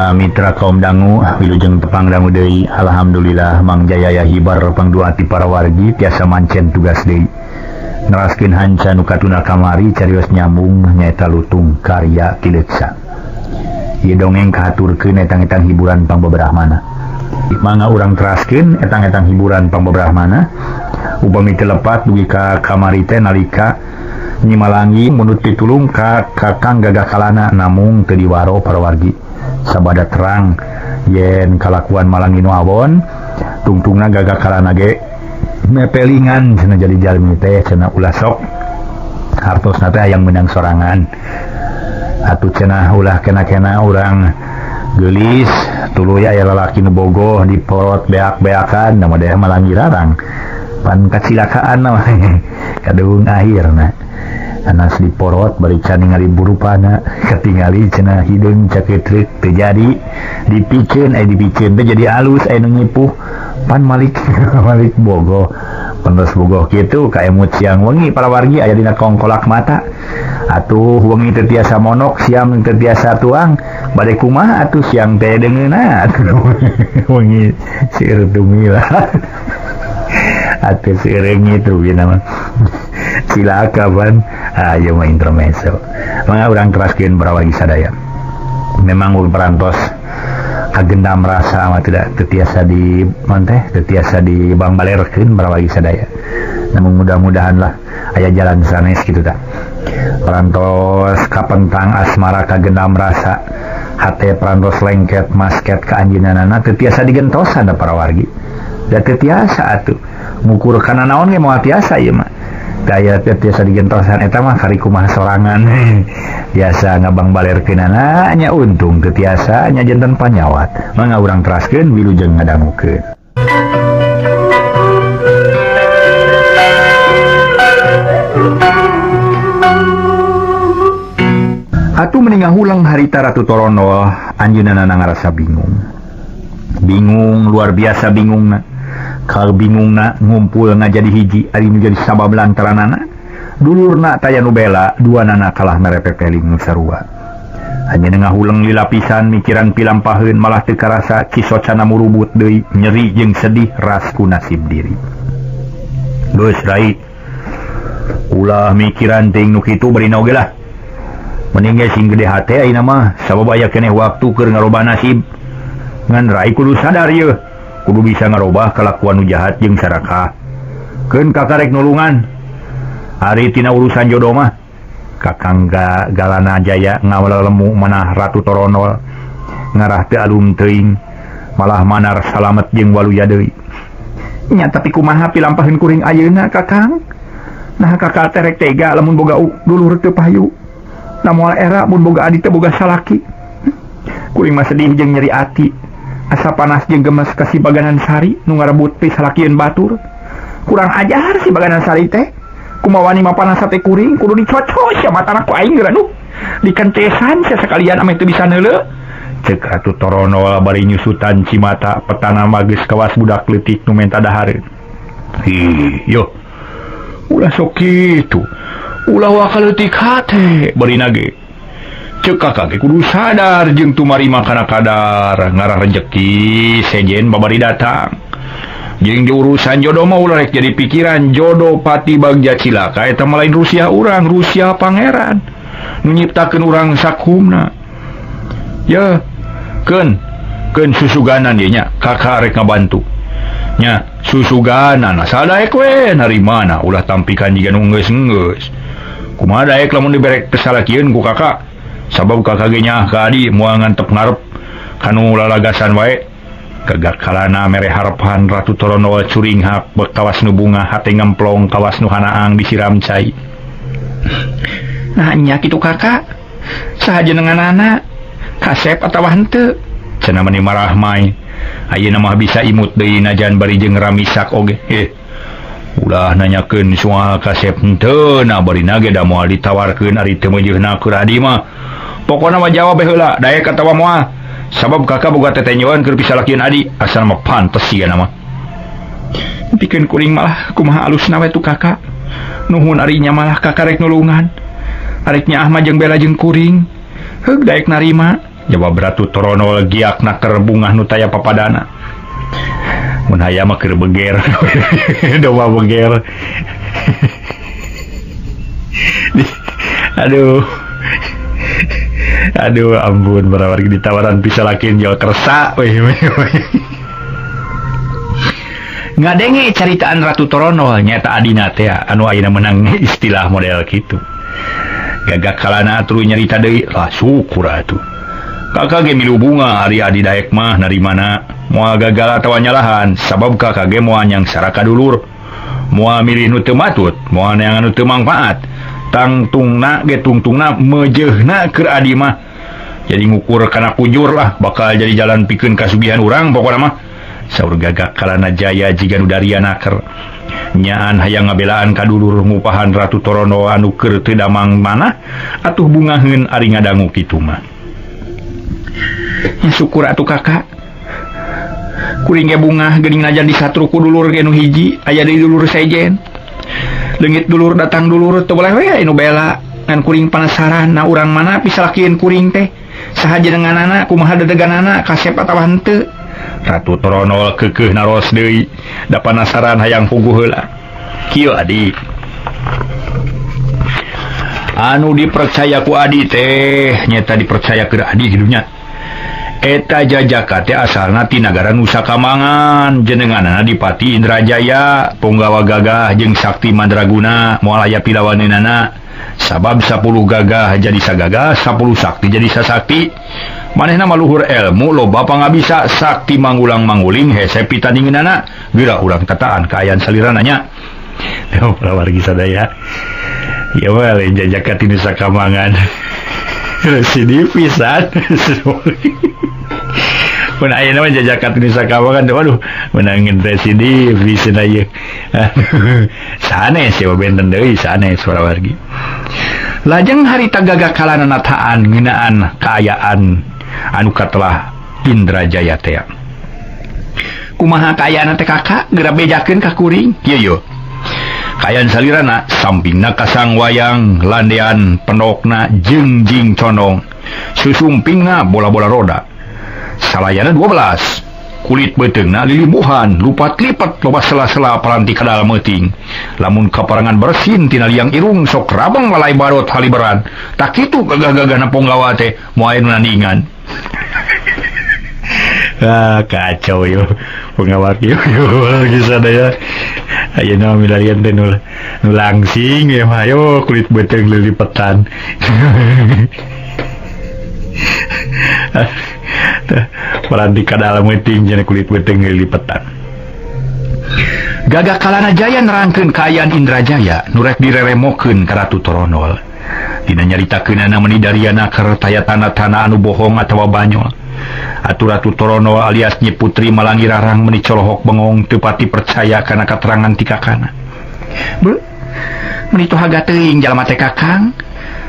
Para mitra kaum dangu wilujeng tepang dangu deui. Alhamdulillah Mang Jaya hibar pangdua ti para wargi tiasa mancen tugas deui. Neraskeun hanca nu katuna kamari carios nyambung nyaeta lutung karya Ki Leutsa. Ieu dongeng kahaturkeun etang-etang hiburan pangbeberahmana. Mangga urang teraskeun etang-etang hiburan pangbeberahmana. Upami teu lepat dugi ka kamari teh nalika Nyi Malangi mundut pitulung ka Kakang Gagah Kalana namung teu diwaro para wargi. Sabada terang yen kalakuan Malangi nu awon tungtungna Gagah Kalana ge mepelingan cenah jadi jalmi teh cenah ulah sok hartosna teh hayang meunang sorangan atuh cenah ulah kena-kena urang geulis tuluy aya lalaki nu bogoh diporot beak-beakan nama deh Malangi rarang pan kacilakaan mah kadung akhirna anas diporot bari can ningali burupana katingali cenah hideung caketreuk teu jadi dipikeun aya dipikeun teh jadi alus aya nu nyipuh pan malik malik bogoh penerus bogoh kitu kaemut siang wengi para wargi aya dina kongkolak mata atuh wengi teu tiasa monok siang teu tiasa tuang bade kumaha atuh siang teh deungeuna wengi seueur tumila atuh seueur ngitu mah cilaka pan ayo mah intermezzo. Mangga urang teraskeun barawagi sadaya. Memang urang parantos agenda merasa mah tidak tetiasa di manteh tetiasa di bangbalerkeun barawagi sadaya. Namun mudah-mudahan lah aya jalan sanes kitu tah. Parantos kapentang asmara kagendam rasa hate parantos lengket masket ka anjeunna teu tiasa digentosan da para wargi. Da teu tiasa atuh ngukur kana naon ge moal tiasa ieu mah. Daya tiasa digentosan eta mah kari kumaha sorangan biasa ngabang balerkeunana nya untung teu tiasa nya janten panyawat. Mangga urang teraskeun wilujeng ngadangukeun. Atuh meni ngahulang harita Ratu Toronol anjeunna ngarasa bingung. Bingung luar biasa bingungna. Kal bingungna ngumpul ngajadi hiji ari nu jadi sabab lantaranana dulurna taya nu bela dua nana kalah mere pepeling nu sarua. Anjeunna ngahuleng lila pisan mikiran pilampaheun malah teu karasa cisocana murubut deui nyeri jeung sedih ras ku nasib diri. Geus rai ulah mikiran teuing nu kitu bari oge lah. Mending ge sing gede hate ayeuna mah sabab aya keneh waktu keur ngarobah nasib. Ngan rai kudu sadar yeuh kudu bisa ngarobah kalakuan nu jahat jeung sarakah. Keun kakarek nulungan. Ari tina urusan jodoh mah Kakang Galana Jaya ngawalelemu manah Ratu Toronol ngarah teu alum teuing malah manar salamet jeung waluya deui. Nya tapi kumaha pilampaheun kuring ayeuna Kakang? Nah kakak teh rek tega lamun boga dulur teu payu. Na moal era mun boga adi teh boga salaki. Kuring mah sedih jeung nyeri ati. Asa panas jeung gemes ka si Baganan Sari nu ngarebut pisalakieun batur. Kurang ajar si Baganan Sari teh. Kumaha wani mapanas sate kuring kudu dicocos sia matana ku aing geura nu. Dikentesan sia sakalian ameh teu bisa neuleu. Ceuk Ratu Toronol bari nyusutan cimata petana geus kawas budak leutik nu menta dahareun. Hi, yo. Ulah sok kitu. Ulah waka leutik hate bari nage. Ceuk kakak ge kudu sadar jeung tumarima kana kadar ngarah rejeki sejen babari datang. Jeung di urusan jodoh mah ulah rek jadi pikiran jodoh pati bagja cilaka eta mah lain Rusia urang, Rusia pangeran nu nyiptakeun urang sakumna. Ya, keun keun susuganan ieu nya kakak rek ngabantu. Nya susuganan asal daek we narimana ulah tampikan jiga nu geus-geus. Kumaha daek lamun diberek kesalakieun ku kakak? Sabab kakak ge nyaah ka adi moal ngantep ngarep kanu lalagasan wae. Gagah Kalana mere harepan Ratu Toronol curinghak bekawas nu bunga hate ngemplong kawas nu hanaang disiram cai. Nah nya kitu kakak saha jenenganana kasep atawa henteu cenah meni marah mai. Ayeuna mah bisa imut deui najan bari jeung ramisak oge. Ulah nanyakeun soal kasep henteu na bari nage da moal ditawarkeun ari teu meujeuhna keur adi mah. Pokona mah jawab heula daek atawa moal. Sabab kakak boga tetenyoan keur pisalakeun adi asal mah pantes sigana mah. Pikeun kuring malah kumaha alusna we tu kakak. Nuhun ari nya malah kakak rek nulungan. Arek nyaah mah jeung bela jeung kuring. Heug daek narima. Jawab Ratu Toronol giakna keur bungah nu taya papadana. Mun hayam mah keur beger. Domba beger. Aduh. Aduh ampun barawargi ditawaran pisalakin jual kersa weh. Ngadenge caritaan Ratu Toronol nyata adina teh anu ayeuna menang istilah model kitu. Gagak kalana tuluy nyarita deui lah syukur atuh. Kakak ge milu bunga ari adi daek mah narimana moal gagal atawa nyalahan sabab kakak ge moal nyangsara ka dulur. Moal milih nu teu matut, moal neangan nu teu mangfaat. Tangtungna ge tungtungna meujeuhna keur adi mah. Jadi ngukur kana kujur lah bakal jadi jalan pikeun kasugihan urang pokona mah. Saur Gagak Kalana Jaya jiga nu dariana ker. Nyaan hayang ngabelaan ka dulur ngupahan Ratu Torono anu keur teu damang manah atuh bungaheun ari ngadangu kitu mah. Ya syukur atuh kakak. Kuring ge bungah geuning najan disatru ku dulur ge nu hiji aya deui dulur sejen. Leungit dulur datang dulur teu boleh we anu bela ngan kuring penasaran na urang mana pisalakieun kuring teh saha jenenganana kumaha dedeganana kasep atawa henteu. Ratu Toronol keukeuh naros deui da panasaran hayang puguh heula. Kieu adi. Anu dipercaya ku adi teh nyata dipercaya keur adi kidunya. Eta jajaka teh asalna ti nagara Nusa Kambangan jenenganana Dipati Indrajaya punggawa gagah jeung Sakti Mandraguna moal aya pilawaneunana sabab 10 gagah jadi sagagah 10 sakti jadi sasakti manehna maluhur ilmu loba pangabisa sakti mangulang manguling hese pitandingeunana geura urang tataan kaayaan salirana nya. Wargi sadaya ieu mah lain jajaka ti Nusa Kambangan residivisan. Mun ayeuna mah jajaka ti Nusa Kambangan waduh menangin residivis cenah ieu. Sanes ya benten deui sanes wargi. Lajeng harita Gagak Kalana nataan ngeunaan kaayaan anu katelah Indrajaya teh. Kumaha kaayaan teh kakak geura bejakeun ka kuring? Kieu yo. Kaayaan salirana sampingna kasang wayang landean penokna jengjing condong susumpingna bola-bola roda. Salayana 12 kulit beuteungna lilibuhan lupat-lipat loba sela-sela paranti kadal meuting lamun kaparangan bersin tina liang irung sok rabang lalai barot haliberan tak kitu gagah-gagahna ponggawa teh moal aya nu nandingan. Ah kacau yo pengawak yo sadaya ayeuna milarian teh nu langsing ya mah yo kulit beuteung lilipetan. Paranti kadal meuting jeung kulit beuteung lilipetan. Gagak Kalana Jaya nerangkeun kaayaan Indrajaya nu rek direremokeun ka Ratu Toronol. Dina nyaritakeunana meuni dariana keur taya tanda-tanda anu bohong atawa banyol. Atuh Ratu Torono alias Nyi Putri Malangi Rarang meuni colohok bengong teu pati percaya kana katerangan ti kakana. Beuh, meuni tohaga teuing jalma teh kakang.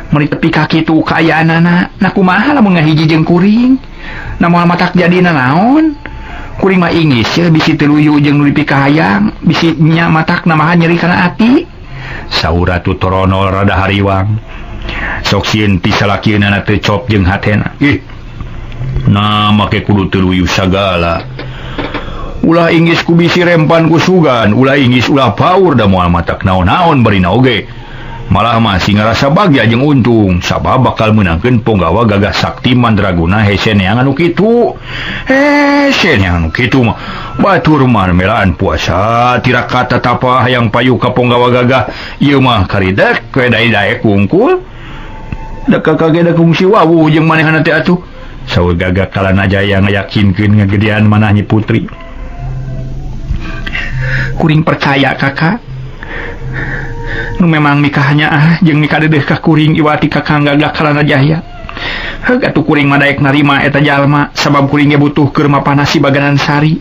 Meuni tepi ka kitu kaayaanana, na kumaha lamun ngahiji jeung kuring? Na moal matak jadina naon? Kuring mah ingis ye bisi teu luyu jeung nu dipikahayang, bisi nya matak namaha nyeri kana ati. Saur Ratu Torono rada hariwang. Sok sieun ti salakieunana teu cop jeung hatena. Ih. Nah make kudu teu luyu sagala. Ulah inggis ku bisi rempan ku sugan, ulah inggis ulah paur da moal matak naon-naon barina oge. Malah masih ngarasa bagya jeung untung sabab bakal meunangkeun ponggawa gagah sakti mandraguna hese neangan nu kitu. Hese neangan nu kitu mah batur mah melaan puasa tirakat tatapa hayang payu ka ponggawa gagah ieu mah karidek we daek wungkul. Da kakak ge da kungsi wawuh jeung manehna teh atuh. Saur Gagak Kalana Jaya ngayakinkeun ngagedean manah Nyi Putri. Kuring percaya kakak. Nu memang nikahnya ah jeung nikah dedeh ka kuring iwati kakang Gagak Kalana Jaya. Heug atuh kuring mah daek narima eta jalma sabab kuring ge butuh keur mapanah si Baganan Sari.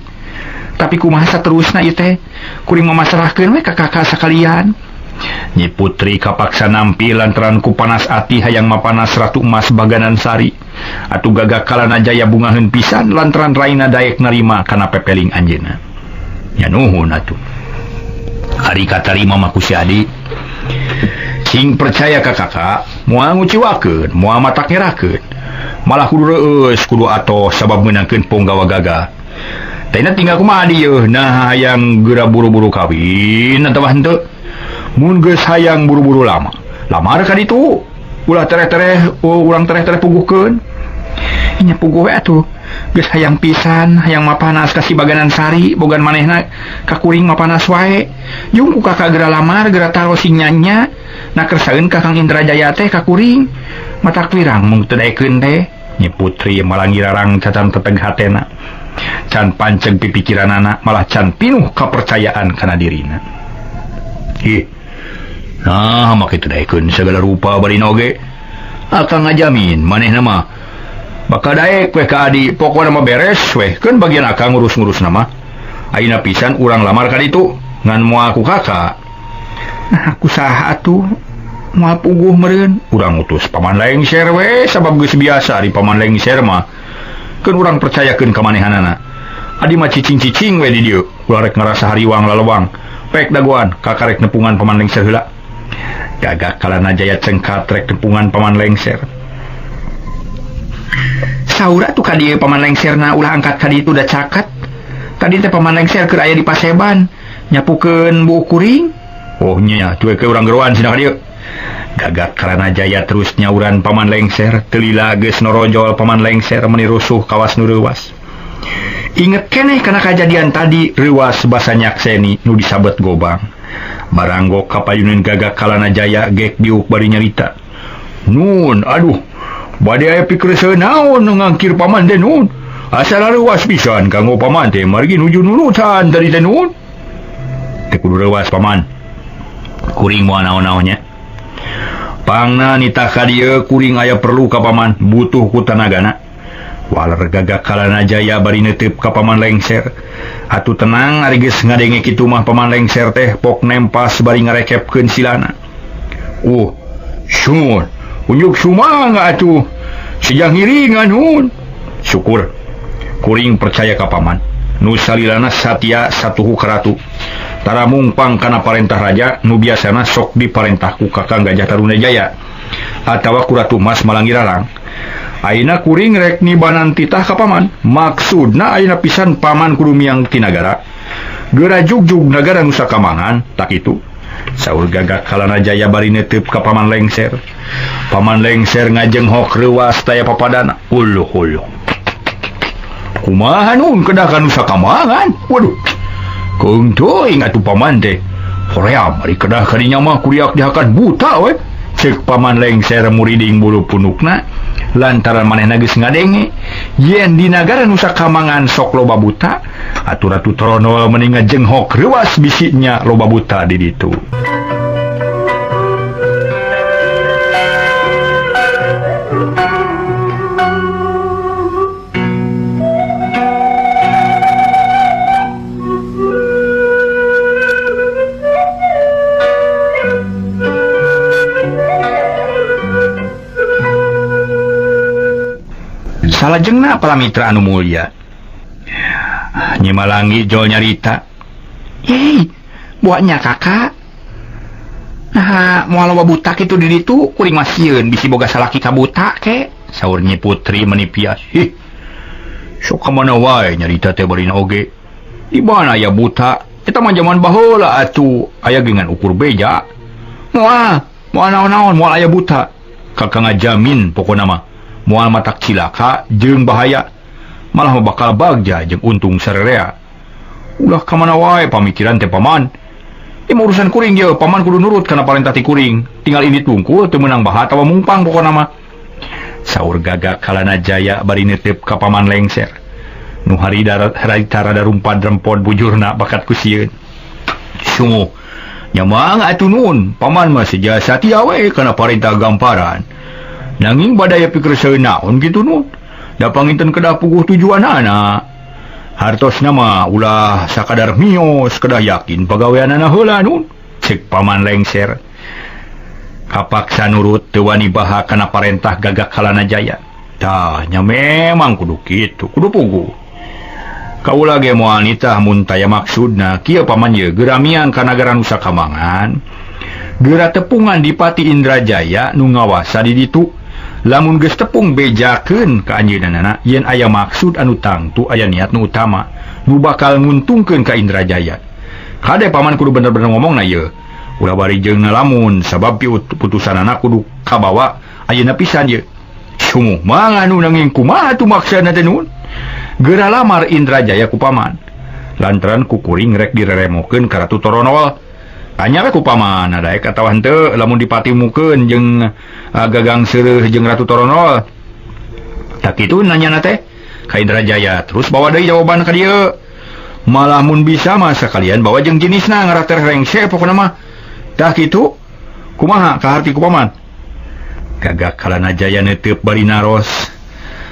Tapi kumaha saterusna ieu teh? Kuring mah masrahkeun we ka kakak sakalian. Nyi Putri kapaksa nampi lantaran ku panas ati hayang mapanas Ratu Emas Baganan Sari. Atuh Gagak Kalana Jaya bungaheun pisan lantaran raina daek narima kana pepeling anjeunna. Nya nuhun atuh. Ari katarima mah ku si adi. Sing percaya ka kakak, moal nguciwakeun, moal matak ngerakeun. Malah kudu reueus kudu atoh sabab meunangkeun punggawa gagah. Teh tinggal kumaha dieu nah hayang geura buru-buru kawin atawa henteu. Mun geus hayang buru-buru lama. Lamar ka ditu. Ulah tereh-tereh urang tereh-tereh puguhkeun. Nya puguh we atuh. Geus hayang pisan, hayang mapanas ka si Baganan Sari, bogan manehna ka kuring mapanas wae. Jung ku kakak geura lamar, geura taro sing nyanya. Na kersaeun ka Kang Indrajaya teh ka kuring. Matak wirang mung teu daekeun teh. Nyi Putri malangirarang cacan teteg hatena. Can panceg pipikiranana malah can pinuh kapercayaan kana dirina. Ih. Nah, make teu daekeun sagala rupa bari oge. Akang ngajamin manehna mah bakal daek we ka adi, pokona mah beres we. Keun bagian akang ngurus-ngurus nama. Ayeuna pisan urang lamar ka ditu ngan moal ku kakak. Nah, aku saha atuh? Moal puguh meureun. Urang utus Paman Lengser we sabab geus biasa di Paman Lengser mah. Keun urang percayakeun ka manehanana. Adi mah cicing-cicing we di dieu. Ulah rek ngarasa hariwang lalewang. Pek dagoan kakarek nepungan Paman Lengser heula. Gagak Kalana Jaya cengkat rek nepungan Paman Lengser. Saura tuh ka dieu Paman Lengserna ulah angkat ka ditu da caket. Tadi teh Paman Lengser keur aya di paseban nyapukeun buuk kuring. Oh nya cuek ke urang geroan cenah ka dieu. Gagak Kalana Jaya terus nyauran Paman Lengser, telila geus norojol Paman Lengser meni rusuh kawas nu reuwas. Inget keneh kana kajadian tadi reuwas basa nyakseni nu disabet gobang. Baranggok kapayuneun Gagak Kalana Jaya gek diuk bari nyarita. Nun, aduh, bade aya pikeureuseun naon nu ngangkir paman teh nun. Asal reuwas pisan kanggo paman teh margi nuju nurutan tadi teh nun. Teu kudu reuwas paman. Kuring moal naon-naonnya. Pangna nitah ka dieu kuring aya perlu ka paman, butuh ku tanagana. Waler Gagak Kalana Jaya bari neuteup ka Paman Lengser. Atuh tenang ari geus ngadenge kitu mah Paman Lengser teh pok nempas bari ngarekepkeun silana. Sun, unjuk sumangga atuh. Sejang ngiringan hun. Syukur kuring percaya ka paman. Nu salilana satia satuhu karatu. Tara mungpang kana parentah raja nu biasana sok diparentah ku Kakang Gajah Tarunajaya atawa ku Ratu Mas Malangirarang. Ayeuna kuring rek nibanan titah ka paman. Maksudna ayeuna pisan paman kudu miang ti nagara. Geura jugjug nagara Nusa Kambangan tak itu. Saur Gagak Kalana Jaya bari neuteup ka Paman Lengser. Paman Lengser ngajenghok reuwas taya papadana. Uluh uluh. Kumaha nun kedah ka Nusa Kambangan? Waduh. Keung teuing atuh paman teh. Hoream ari kedah kadinya mah kuriak dihakan buta we. Ceuk Paman Lengser muriding bulu punukna lantaran manehna geus ngadenge yen di nagara Nusa Kambangan sok loba buta. Atuh Ratu Toronol meni ngajenghok reuwas bisinya loba buta di ditu. Salajengna para mitra anu mulia. Nyi Malangi jol nyarita. Hei, buatnya kakak. Nah, moal loba buta kitu di ditu kuring mah sieun bisi boga salaki ka buta ke. Saur Nyi Putri meni pias. Hih. Sok ka mana wae nyarita teh barina oge. Di mana aya buta? Eta mah jaman baheula atuh, aya ge ngan ukur beja. Moal, moal naon-naon moal aya buta. Kakak ngajamin pokona mah. Moal matak cilaka jeung bahaya malah bakal bagja jeung untung sarerea. Ulah ka mana wae pamikiran teh paman. Ieu mah urusan kuring ye, paman kudu nurut kana parentah ti kuring. Tinggal indit wungkul teu meunang baha atawa mungpang pokona mah. Saur Gagak Kalana Jaya bari neuteup ka Paman Lengser. Nu harita rada rumpad rempod bujurna bakat ku sieun. Sungguh nya mangga atuh nun, paman mah seja satia we kana parentah gamparan. Nanging badaya pikir seueun naon kitu nun. Da panginten kedah puguh tujuanana. Hartosna mah ulah sakadar mios kedah yakin pagaweanana heula nun. Ceuk Paman Lengser. Kapaksa nurut teu wani baha kana parentah Gagak Kalana Jaya. Tah nya memang kudu kitu, kudu puguh. Kaula ge moal nitah mun taya maksudna kieu paman ye geura miang ka nagara Nusa Kambangan. Geura tepungan Dipati Indrajaya nu ngawasa di ditu. Lamun geus tepung bejakeun ka anjeunna yen aya maksud anu tangtu aya niat nu utama nu bakal nguntungkeun ka Indrajaya. Kade paman kudu bener-bener ngomong na ieu. Ulah bari jeung ngalamun sabab putusanana kudu kabawa ayeuna pisan ieu. Sumuh mangga nu nanging kumaha atuh maksana teh nun? Geura lamar Indrajaya ku paman. Lantaran ku kuring rek direremokeun ka Ratu Toronol. Tanya we ku paman daek atawa henteu lamun dipatimukeun jeung gagang seureuh jeung Ratu Toronol. Tak kitu nanyana teh ka Indrajaya terus bawa deui jawaban ka dieu. Malah mun bisa mah sakalian bawa jeung jenisna ngarah teh rengse pokona mah. Tah kitu kumaha kaharti ku paman? Gagak Kalana Jaya neuteup bari naros.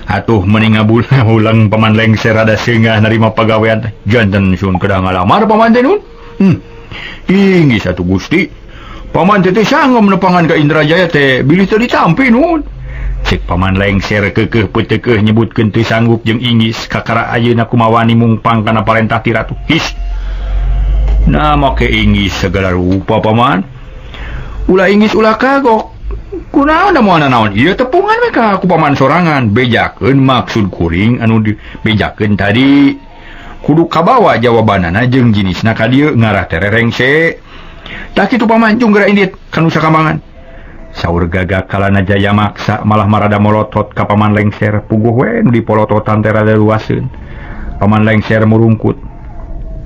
Atuh meni ngabulang paman lengser rada seungah narima pagawean teh. Janten sun kedah ngalamar paman teh nun. Tinggi satu Gusti. Paman teh teh sanggup nepangan ka Indrajaya teh bilih teu ditampi nun. Cek paman lengser keukeuh peuteukeuh nyebutkeun teu sanggup jeung inggis kakara ayeuna kumawani mungpang kana parentah ti ratu. His. Nah make inggis segala rupa paman. Ulah inggis ulah kagok. Kunaon da moal naon ieu tepungan we ka ku paman sorangan bejakeun maksud kuring anu dibejakeun tadi. Kudu kabawa jawabanana jeung jinisna ka dieu ngarah teh rerengse. Tah kitu paman jung geura indit ka Nusa Kambangan. Saur Gagak Kalana Jaya maksa malah marada molotot ka paman lengser puguh we nu dipolototan teh rada luaseun. Paman lengser murungkut.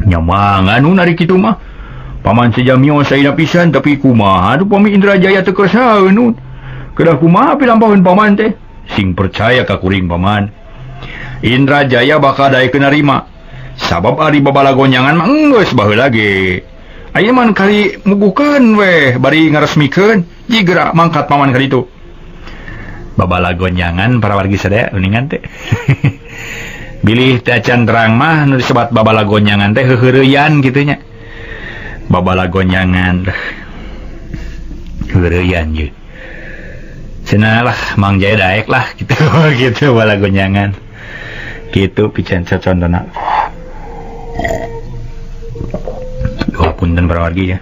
Nya mangga nu nari kitu mah. Paman sejamio saena pisan tapi kumaha atuh pami Indrajaya teu kersaeun nun. Kedah kumaha pilampaheun paman teh? Sing percaya ka kuring paman. Indrajaya bakal daekeun narima. Sabab ari babalagonyangan mah enggeus baheula ge. Aya man kali muguhkeun weh bari ngaresmikeun jigeura mangkat paman ka ditu. Babalagonyangan para wargi sadaya uningan teh. Bilih teh acan terang mah nu disebat babalagonyangan teh heuheureyan kitu nya. Babalagonyangan heuheureyan ye. Cenah lah Mang Jaya daek lah gitu gitu babalagonyangan. Kitu pican cocontona. Oh, punten para wargi ya.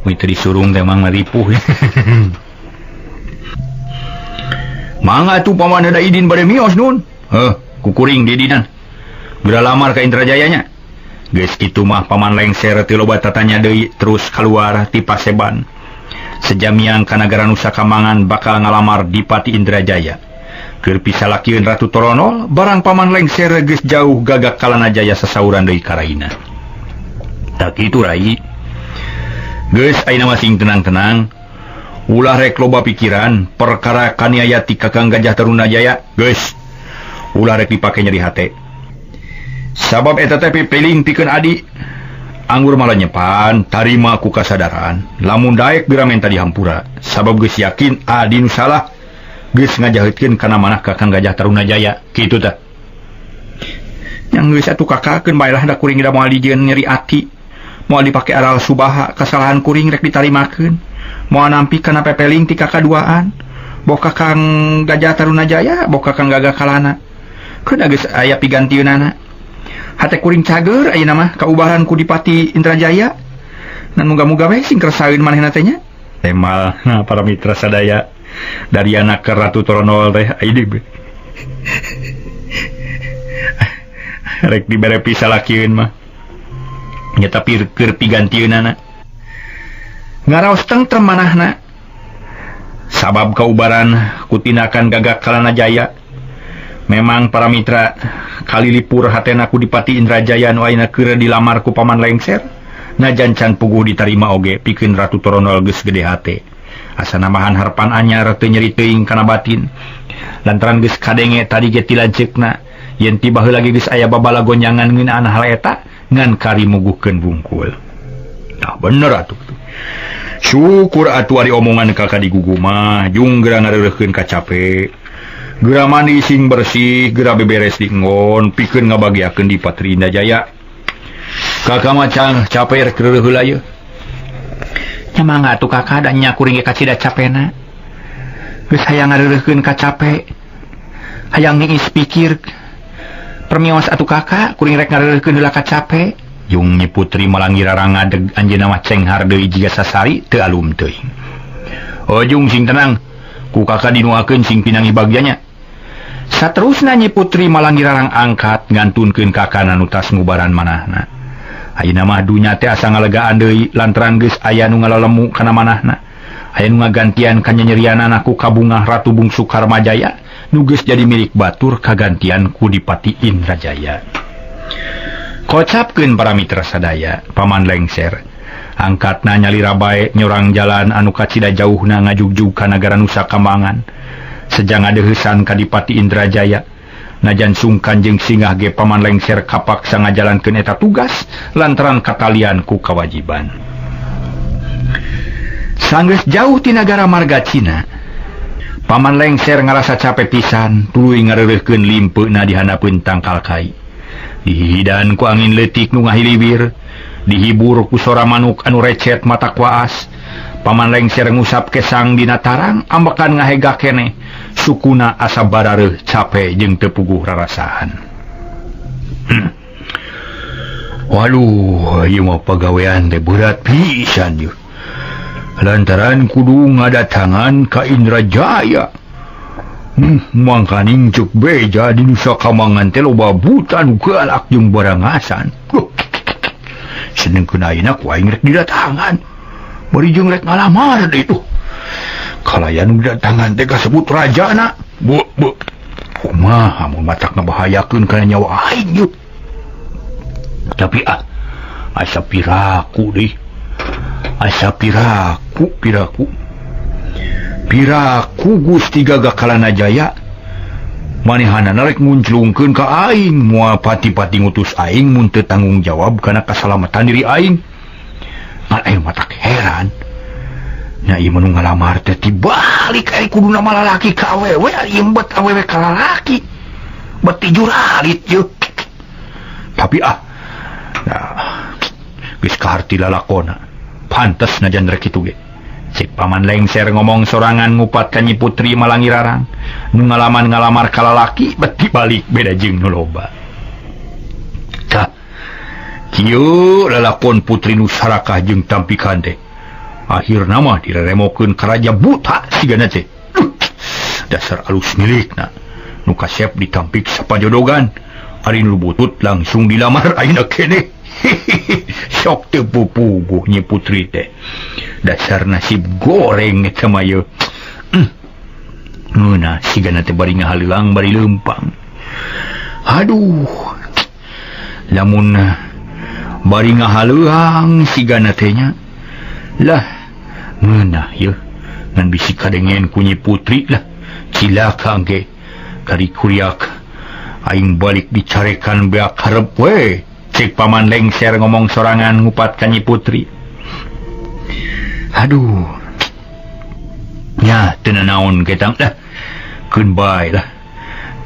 Mun teu disurung teh mang ripuh. Mangga atuh paman da idin bade mios nun. Heuh, kukuring didinan. Geura lamar ka Indrajaya nya. Geus kitu mah paman lengser teu loba tatanya deui terus kaluar ti paseban. Sejamiang ka nagara Nusa Kambangan bakal ngalamar Dipati Indrajaya. Keur pisalakieun Ratu Toronol, barang paman lengser geus jauh Gagak Kalana Jaya sasauran deui ka raina. Tak kitu rai. Geus ayeuna mah sing tenang-tenang. Ulah rek loba pikiran perkara kaniaya ti Kakang Gajah Tarunajaya geus. Ulah rek dipake nyeri hate. Sabab eta teh pipiling pikeun adi. Anggur malah nyepan tarima ku kasadaran. Lamun daek geura menta dihampura. Sabab geus yakin adi nu salah geus ngajaheutkeun kana manah Kakang Gajah Tarunajaya. Kitu tah. Yang geus atuh kakakeun bae lah da kuring da moal dijieun nyeri ati. Moal dipake aral subaha kasalahan kuring rek ditarimakeun. Moal nampi kana pepeling ti kakaduaan. Boh Kakang Gajah Tarunajaya, boh Kakang Gagak Kalana. Keun geus aya pigantieunana. Hate kuring cager ayeuna mah kaubaran ku Dipati Indrajaya. Dan muga-muga we sing kersaeun manehna teh nya. Temal nah, para mitra sadaya dari anak ke Ratu Toronol teh ayeuna rek dibere pisalakieun mah. Nya tapi keur pigantieunana. Ngaraos tentrem manahna. Sabab kaubaran ku tindakan Gagak Kalana Jaya. Memang para mitra kalilipur hatena ku Dipati Indrajaya nu ayeuna keur dilamar ku paman lengser. Najan can puguh ditarima oge pikeun Ratu Toronol geus gede hate. Asa namahan harpan anyar teu nyeri teuing kana batin. Lantaran geus kadenge tadi ge tilanceukna yen ti baheula ge geus aya babalagonyangan ngeunaan hal eta ngan kari muguhkeun bungkul. Tah bener atuh. Syukur atuh ari omongan kakak digugu mah jung geura ngareureukkeun ka cape. Geura mandi sing bersih, geura beberes di enggon, pikeun ngabagiakeun di Patri Indrajaya. Kakak mah cape rek reureuh heula ieu. Nya mangga atuh kakak da nya kuring ge kacida capena. Geus hayang ngareureukkeun ka cape. Hayang ngiis pikir. Permios atuh kakak kuring rek ngareureukkeun heula ka cape. Jung Nyi Putri malangira ngadeg anjeunna mah cenghar deui jiga sasari teu alum teuing. Oh jung sing tenang. Ku kakak dinuakeun sing pinangi bagyanya. Saterusna Nyi Putri Malangirarang angkat ngantunkeun kakana nu tas ngubaran manahna. Ayeuna mah dunya teh asa ngalegaan deui lantaran geus aya nu ngalalemu kana manahna. Aya nu ngagantian kanyanyerianana ku kabungah Ratu Bungsu Karmajaya nu geus jadi milik batur kagantian ku Dipati Indrajaya. Kocapkeun para mitra sadaya, Paman Lengser angkatna nyalira bae nyorang jalan anu kacida jauhna ngajugjug ka nagara Nusa Kambangan. Sejang ngadeuheusan ka Dipati Indrajaya, najan sungkan jeung singah ge Paman Lengser kapaksa ngajalankeun eta tugas lantaran katalian ku kawajiban. Sanggeus jauh ti nagara marga Cina, Paman Lengser ngarasa capek pisan, tuluy ngareureuhkeun limpeuna di handapeun tangkal kai. Dihihidan ku angin leutik nu ngahiliwir, dihibur ku sora manuk anu recet mata kuaas. Paman Lengser ngusap kesang dina tarang, ambekan ngahega keneh, sukuna asa barareuh capek jeung teu puguh rarasaan. Waduh, ieu mah pagawean teh berat pisan ieu. Lantaran kudu ngadatangan ka Indrajaya. Mangkaning ceuk beja di Nusa Kambangan teh loba buta nu galak jeung barangasan. Senengkeun ayeuna ku aing rek didatangan. Bari jeung rek ngalamar deui tuh. Kalayan nu didatangan teh kasebut rajana. Bu, bu. Kumaha mun matak ngabahayakeun kana nyawa aing yeuh. Tapi asa piraku deui. Asa piraku, piraku. Piraku Gusti Gagah Kalanajaya manehanana rek ngunclungkeun ka aing, moal pati-pati ngutus aing mun teu tanggung jawab kana kasalamatan diri aing. Ngan aing mah tak heran. Nya ieu mah nu ngalamar teh tibalik aing kuduna mah lalaki ka awewe, ari ieu bet awewe ka lalaki. Bet tijuralit yeuh. Tapi nah, geus kaharti lalakona. Pantes najan rek kitu ge. Cek Paman Lengser ngomong sorangan ngupat ka Nyi Putri Malangirarang. Nu ngalaman ngalamar ka lalaki bet dibalik beda jeung nu loba. Tah, kieu lalakon putri nu sarakah jeung tampikan teh. Akhirna mah direremokeun ka raja buta sigana teh. Dasar alus milikna. Nu kasep ditampik sapajodogan. Ari nu butut langsung dilamar ayeuna keneh. Sok teu pupuguh Nyi Putri teh. Dasar nasib goreng eta mah yeuh. Ngeunah sigana teh bari ngahaleuang bari leumpang. Aduh. Lamun bari ngahaleuang sigana teh nya. Lah ngeunah yeuh. Ngan bisi kadengen ku Nyi Putri lah. Cilaka engke kari kuriak aing balik dicarekan beak hareup we. Cek Paman Lengser ngomong sorangan ngupat ka Nyi Putri. Aduh. Nya teu nanaon ketang lah. Keun bae lah.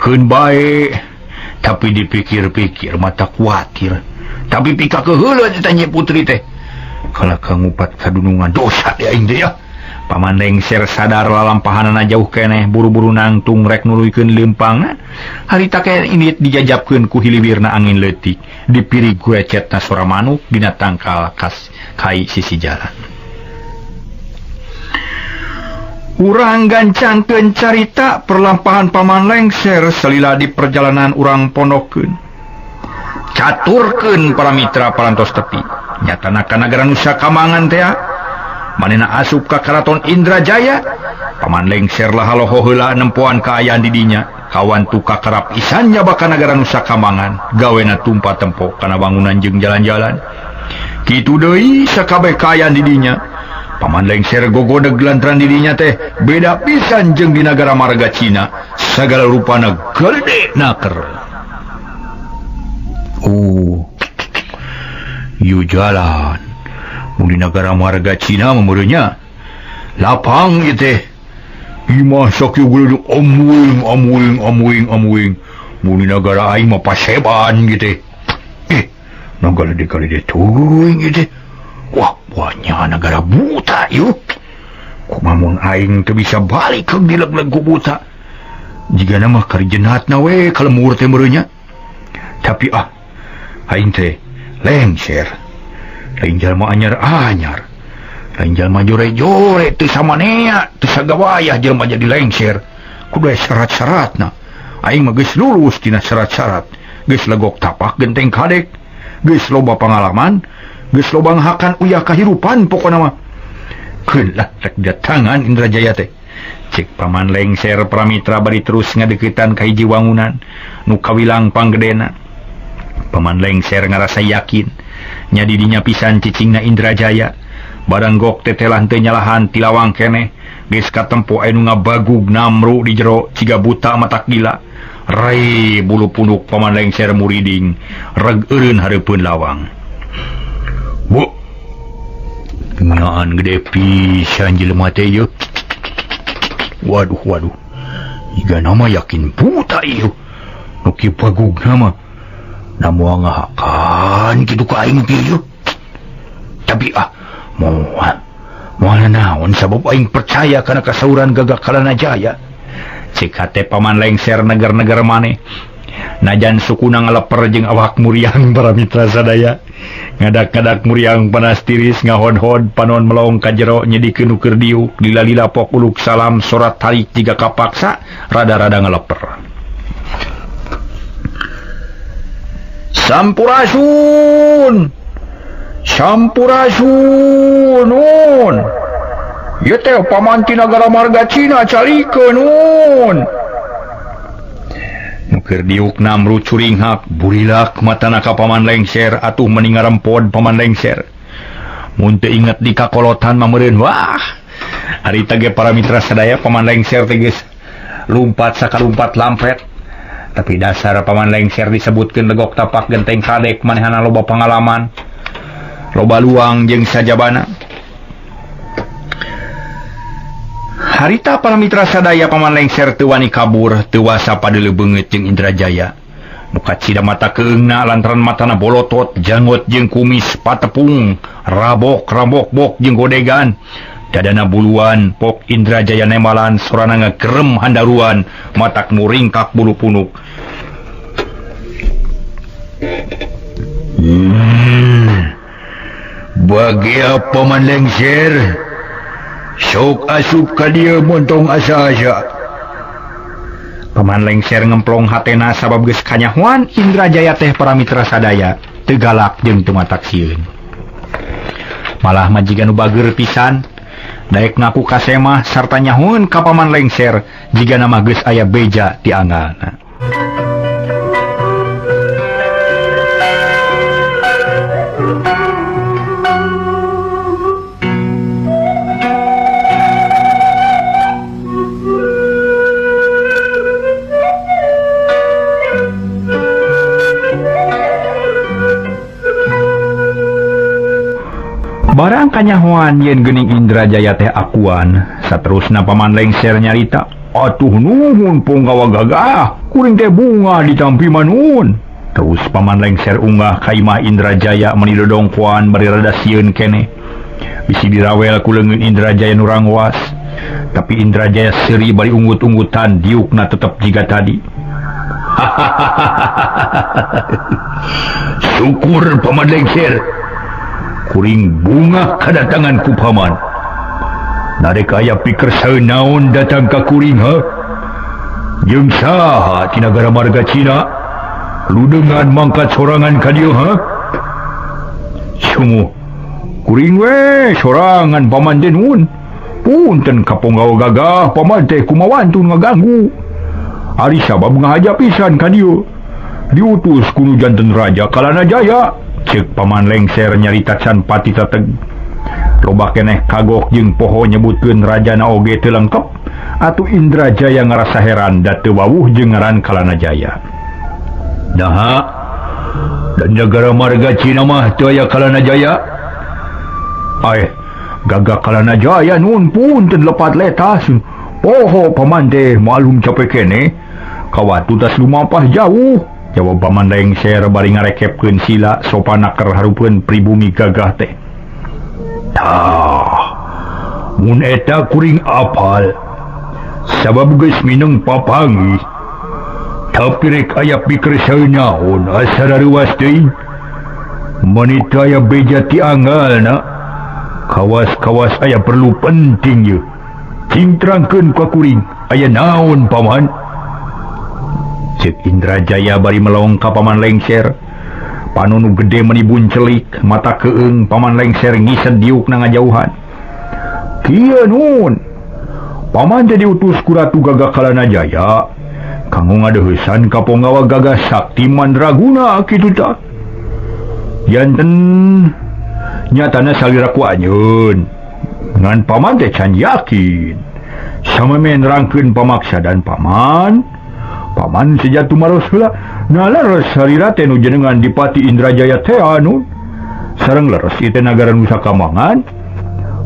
Keun bae. Tapi dipikir-pikir mata kuatir. Tapi pika keheula eta Nyi Putri teh. Kalah ka ngupat kadunungan dosa di aing teh ya. Paman Lengser sadar lalampahanana jauh keneh buru-buru nangtung rek nuluykeun leumpangna. Harita keneh indit dijajabkeun ku hiliwirna angin leutik. Dipirig ku recetna sora manuk dina tangkal kas kai sisi jalan. Urang gancangkeun carita perlampahan Paman Lengser salila di perjalanan urang pondokeun. Caturkeun para mitra parantos tepi. Nyatana ka nagara Nusa Kambangan teh manehna asup ka Karaton Indrajaya. Paman Lengser lah haloho heula nempoan kaayaan di dinya. Kawan tu kakerap isannya bakal nagara Nusa Kambangan. Gawena tumpa tempo kana bangunan jeung jalan-jalan. Kitu deui sakabeh kaayaan di dinya. Paman Lengser gogodeg lantaran di dinya teh beda pisan jeung di nagara marga Cina. Sagala rupana gede naker. Oh, ieu jalan. Mun di nagara marga Cina memureunya lapang ieu teh. Imah sok ieu geuleudung amuing amuing amuing amuing. Mun di nagara aing mah paseban ieu teh. Nagara di kali dia teuing ieu teh. Wah, banyak nagara buta ieu. Kumaha mun aing teu bisa balik ke dileg-leg ku buta. Jigana mah karijenatna we kalemur teh meureunnya. Tapi aing teh lengser. Lain jalma anyar-anyar. Lain jalma jore-jore teu samanea, teu sagawayah jelema jadi lengser. Kudu aya syarat-syaratna. Aing mah geus lulus tina syarat-syarat. Geus legok tapak genteng kadek. Geus loba pangalaman, geus loba ngahakan uyah kahirupan pokona mah. Keun lah rek datangan Indrajaya teh. Cek paman lengser Pramitra bari terus ngadeukeutan ka hiji wangunan nu kawilang panggedena. Paman lengser ngarasa yakin nya di dinya pisan cicingna Indrajaya. Barang gok tetelah teu nyalahan ti lawang keneh geus katempo aya nu ngabagug namru di jero ciga buta matak gila. Rai bulu punuk paman lengser muriding reg eureun hareupeun lawang. Bu, ngaan gede pisan jelema teh ieu. Waduh waduh, iga nama yakin buta ieu. Nu kieu bagugna mah na moal ngahakan kitu ka aing kieu. Tapi ah moal naon sabab aing percaya kana kasauran Gagak Kalana Jaya. Cek hate paman lengser neger-neger maneh. Najan sukuna ngaleper jeung awak muriang para mitra sadaya. Ngadak-ngadak muriang panas tiris ngahod-hod panon melong ka jero nyedikeun nu keur diuk lila-lila pok uluk salam sorat tarik jiga kapaksa rada-rada ngaleper. Sampurasun. Sampurasun nun. Ieu teh paman ti nagara marga Cina calikeun nun. Nu keur diuk namru curinghak burilak matana ka paman lengser atuh meni ngarempod paman lengser. Mun teu inget di kakolotan mah meureun wah. Harita ge para mitra sadaya paman lengser teh geus lumpat sakalumpat lampret. Tapi dasar paman lengser disebutkeun legok tapak genteng kadek manehana loba pangalaman. Loba luang jeung sajabana. Harita para mitra sadaya paman lengser teu wani kabur, teu wasa padeuleu beungeut jeung Indrajaya. Nu kacida mata keungna lantaran matana bolotot, janggot jeung kumis patepung, rabok rabok bok jeung godegan. Dadana buluan, pok Indrajaya nemalan sorana ngagerem handaruan, matak muringkak bulu punuk. Bagi apa paman lengser? Sok asup ka dieu montong asa-asa. Paman lengser ngemplong hatena sabab geus kanyahoan Indrajaya teh para mitra sadaya teu galak jeung teu matak sieun. Malah majikan nu bager pisan daek ngaku ka semah sarta nyahoeun ka paman lengser jigana mah geus aya beja ti anggalna. Barang kanyahoan yen geuning Indrajaya teh akuan, saterusna paman lengser nyarita, atuh nuhun punggawa gagah, kuring teh bunga ditampi manun. Terus paman lengser unggah ka imah Indrajaya meuni dodongkoan bari rada sieun keneh. Bisi dirawel ku leungeun Indrajaya nu rangwas, tapi Indrajaya seuri bari unggut-unggutan diukna tetep jiga tadi. Syukur paman lengser. Kuring bunga kedatangan ku paman. Narek aya pikir naon datang ka kuring ha? Jeung saha ti nagara marga Cina? Ludengan mangkat sorangan ka dieu ha? Sungguh kuring we sorangan paman teh nuhun. Punten ka ponggawa gagah paman teh kumawantun ngaganggu. Ari sabab ngahaja pisan ka dieu. Diutus ku nu janten raja Kalana Jaya. Cek paman lengser nyarita can pati tateg. Loba keneh kagok jeung poho nyebutkeun rajana oge teu lengkep. Atuh Indrajaya ngarasa heran da teu wawuh jeung ngaran Kalana Jaya. Naha dan nagara marga Cina mah teu aya Kalana Jaya. Aeh, Gagak Kalana Jaya nun punten lepat letas. Poho paman teh malum capek keneh. Kawatu tas lumampah jauh. Jawab paman lengser bari ngarekepkeun sila sopana keur hareupeun pribumi gagah teh. Tah, mun eta kuring apal. Sabab geus mineng papanggih. Tapi rek aya pikir saeunaon asa rareuwas teuing. Manita aya beja ti anggalna. Kawas-kawas aya perlu penting ye. Cing terangkeun ka kuring, aya naon paman? Cek Indrajaya bari melong ka Paman Lengser. Panunu gede meni buncelik, mata keung Paman Lengser ngised diuk na ngajauhan. Kieu nun. Paman teh diutus ku Ratu Gagah Kalana Jaya kanggo ngadeuheusan ka ponggawa Gagah Sakti Mandraguna kitu tah. Janten nyatana salira ku anjeun. Ngan paman teh can yakin. Sameme nerangkeun pamaksa dan paman, paman seja tumaros heula. Nah leres salira teh nu jenengan Dipati Indrajaya teh anu sareng leres ieu teh nagara Nusa Kambangan.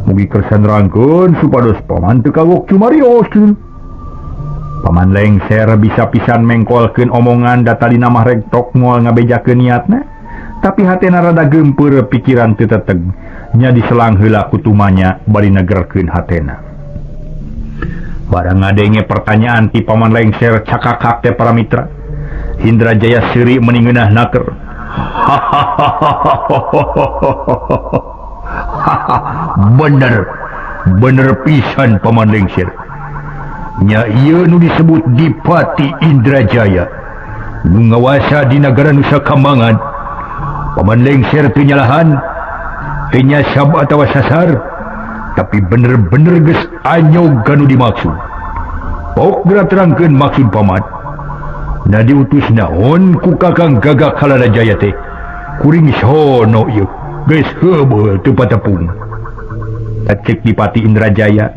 Mugi kersa nerangkeun supados paman teu kagok cumarios. Paman Lengser bisa pisan mengkolkeun omongan da tadina mah rektok moal ngabejakeun niatna. Tapi hatena rada geumpeur pikiran teu teteg. Nya diselang heula ku tumanya bari negerkeun hatena. Barang ngadenge pertanyaan ti Paman Lengser cakakak teh para mitra. Indrajaya seuri meni ngeunah naker. Bener, bener pisan Paman Lengser. Nya ieu nu disebut Dipati Indrajaya nu ngawasa di nagara Nusa Kambangan. Paman Lengser teu nyalahan, teu nyasab atawa sasar, tapi bener-bener geus anyog kanu dimaksud. Pok geura terangkeun maksud paman. Na diutus naon ku Kakang Gagah Kalana Jaya teh? Kuring sono ieu geus heubeul teu patepung. Cek Dipati Indrajaya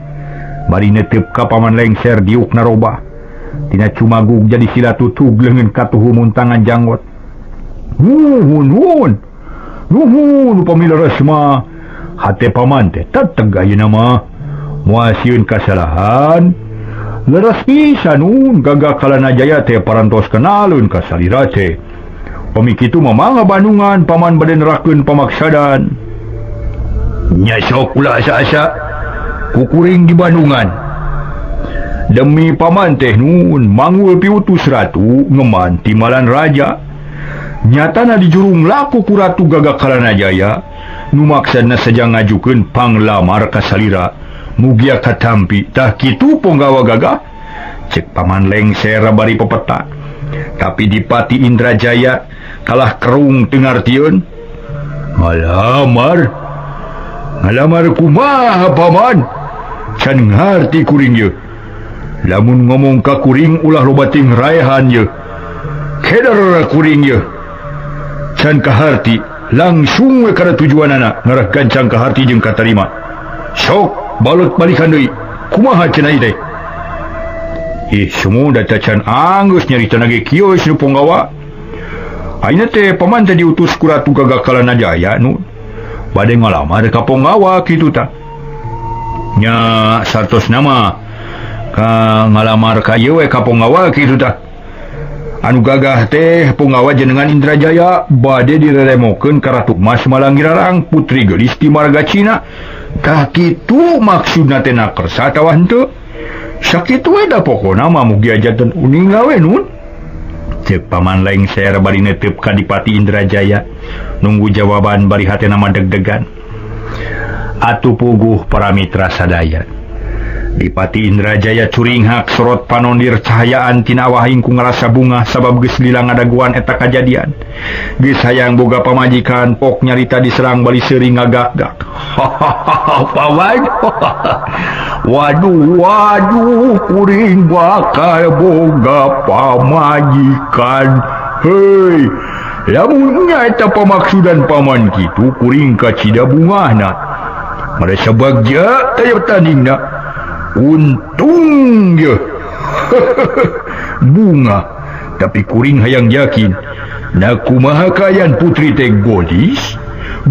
bari netep ka Paman Lengser diuk narobah. Tina cumagug jadi sila tutug leungeun katuhu muntangan janggot. Nuhun nuhun. Nuhun upami leres mah. Hate paman teh teteg ayeuna mah. Moal sieun kasalahan. Leres pisan nun Gagah Kalana Jaya teh parantos kenaleun ka salira teh. Pami kitu mah mangga Bandungan paman bade nerakeun pamaksadan. Nya sok ulah asa-asa kukuring di Bandungan. Demi paman teh nun manggul piutus ratu ngeman timalan raja. Nyatana dijurung laku ku Ratu Gagah Kalana Jaya nu maksudna saja ngajukeun panglamar ka salira. Mugia katampi tah kitu ponggawa gagah. Cek Paman Lengser bari pepeta. Tapi Dipati Indrajaya kalah kerung teu ngartieun. Ngalamar, ngalamar kumaha paman? Can ngarti kuring ye. Lamun ngomong ka kuring ulah loba ting raehan ye. Keder kuring ye. Can kaharti langsung we kana tujuanana ngarah gancang kaharti jeung katarima. Sok balut balikan deui. Kumaha cenah teh? Ih, semua data can anggeus nyarita ge kieu nu ponggawa. Ayeuna teh paman teh diutus ku Ratu Gagah Kalana Jaya nu bade ngalamar ka ponggawa kitu tah. Nya sartosna mah ka ngalamar ka ieu we ka ponggawa kitu tah. Anu gagah teh ponggawa jenengan Indrajaya bade direremokeun ka Ratu Mas Malangirarang putri geulis ti marga Cina. Tah kitu maksudna teh nakersa atawa henteu? Sakitu we da pokona mah mugi ajaten uning gawe nun. Cek Paman Lengser bari netep ka Dipati Indrajaya nunggu jawaban bari hatena mah deg-degan. Atuh puguh para mitra sadaya. Dipati Indrajaya curinghak sorot panondir cahayaan tina awah ku ngarasa bunga sabab geus lila ngadaguan eta kajadian. Geus hayang boga pamajikan pok nyarita diserang bali seuri ngagak-gak. Paman. Waduh waduh kuring bakal boga pamajikan. Hei, lamun nya eta pamaksudan paman kitu kuring kacida bungahna. Merasa bagja taya tandingna. Untung ye. Bunga, tapi kuring hayang yakin. Na kumaha kayan putri teh golis?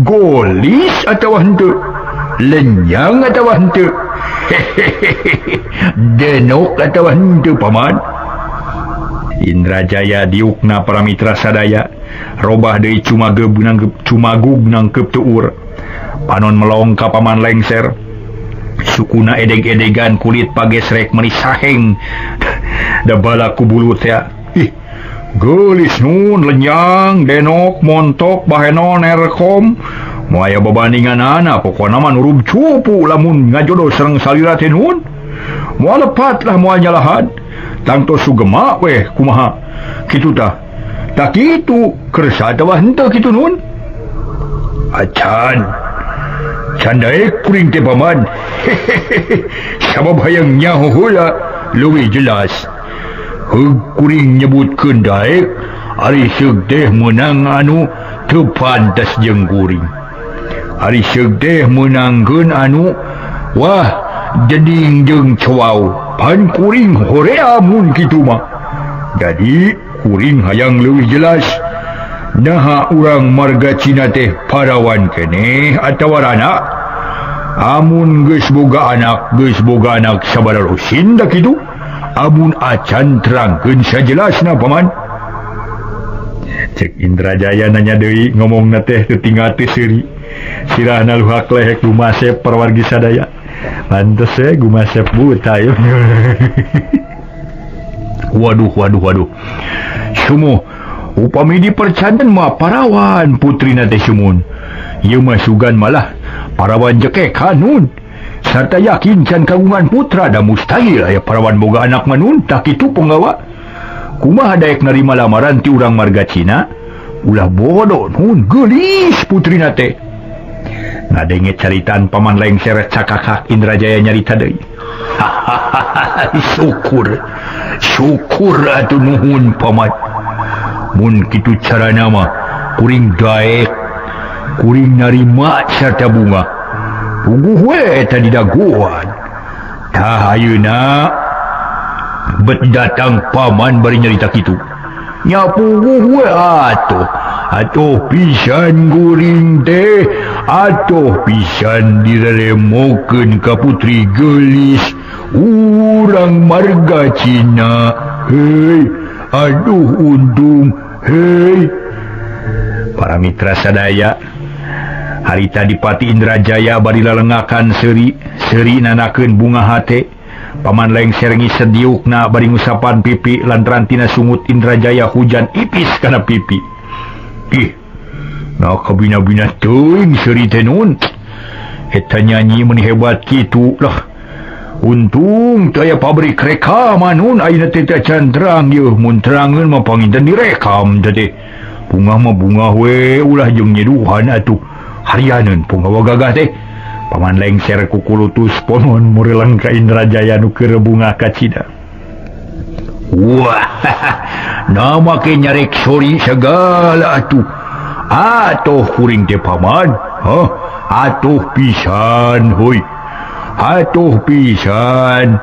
Golis atawa henteu? Lenyang atawa henteu? Denok atawa henteu paman? Indrajaya diukna para mitra sadaya. Robah deui cumagug nangkep tuur. Panon melong ka Paman Lengser. Sukuna edeg-edegan kulit pagesrek meni saheng. Da bala ku bulu teh. Ih, geulis nun lenyang, denok, montok, baheno, nerkom, Moal aya babandinganana pokona mah nurub cupu lamun ngajodoh sareng salira teh nun. Moal lepat lah moal nyalahan. Tangto sugema weh kumaha. Kitu tah. Tak kitu kersa atawa henteu kitu nun. Acan. Can daek kuring teh paman. Sabab hayang nyaho heula leuwih jelas. Heug kuring nyebutkeun daek ari seug teh meunang anu teu pantes jeung kuring. Ari seug teh meunangkeun anu wah jeding jeung cowau. Pan kuring horea mun kitu mah. Jadi kuring hayang leuwih jelas. Naha urang marga Cina teh parawan keneh atawa rana? Amun geus boga anak sabaraha lusin da kitu? Amun acan terangkeun sajelasna paman. Cek Indrajaya nanya deui ngomongna teh teu tinggal teu seuri. Sirahna luhak lehek gumasep parwargi sadaya. Pantes we gumasep buta ieu. Waduh waduh waduh. Sumuh upami dipercanten mah parawan putrina teh sumun. Ieu mah sugan malah parawan jekek hanun. Sarta yakin can kagungan putra da mustahil aya parawan boga anak manun tak kitu punggawa. Kumaha daek narima lamaran ti urang marga Cina? Ulah bodoh nun geulis putrina teh. Ngadenge caritaan paman lengser cakakak Indrajaya nyarita deui. Syukur. Syukur atuh nuhun paman. Mun kitu carana mah kuring daek kuring narima sarta bunga. Puguh we eta didagoan. Tah ayeuna bet datang paman bari nyarita kitu. Nya puguh we atuh. Atuh pisan guring teh, atuh pisan direremokeun ka putri geulis urang marga Cina. Hei, aduh untung, hei. Para mitra sadaya, harita Dipati Indrajaya bari lalengakan seuri, seuri nanakeun bunga hate. Paman lengser ngised diukna bari ngusapan pipi lantaran tina sungut Indrajaya hujan ipis kana pipi. Ih, nah kabina-bina teuing seuri teh nun. Eta nyanyi meuni hebat kitu lah. Untung teu aya pabrik rekaman nun ayeuna teh teu acan terang yeuh mun terangeun mah panginten direkam teh teh. Bungah mah bungah we ulah jeung nyeduhan atuh. Harianeun punggawa gagah teh. Paman lengser kukulutus ponon mureleng ka Indrajaya nu keur bungah kacida. Wah, nama ke nyarek sori segala atuh. Atuh kuring teh paman. Hah? Atuh pisan hoi. Atuh pisan.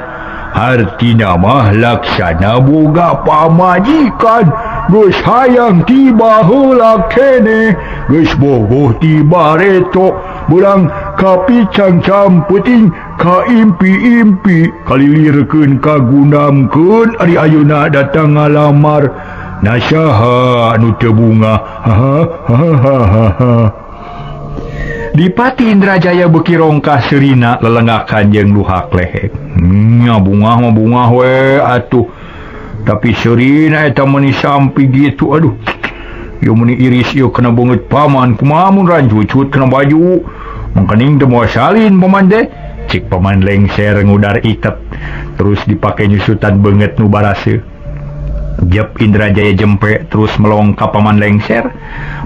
Artina mah laksana boga pamajikan. Geus hayang tiba heula keneh, geus bogoh tiba reto, beurang kapicangcam peuting ka impi-impi kalilirkeun kagunamkeun ari ayeuna datang ngalamar nasaha anu teu bunga. Dipati Indrajaya beuki rongkah seurina lelengakan jeung luhak lehek. Nya bungah mah bungah we atuh. Tapi seurina eta meuni sampi gitu aduh. Ieu meuni iris ieu kana beungeut paman kumaha mun rancucut kana baju. Mangkaning teu moal salin paman teh. Cik paman lengser ngudar itet terus dipake nyusutan beungeut nu baraseuh. Jep Indrajaya jempe terus melong ka paman lengser.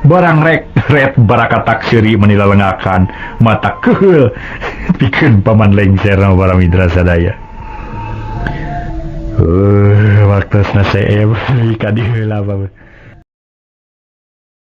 Barang rek ret barakatak seuri meuni lalengakan mata keuheul pikeun paman lengser na para mitra sadaya. Waktosna seep ka dieu heula.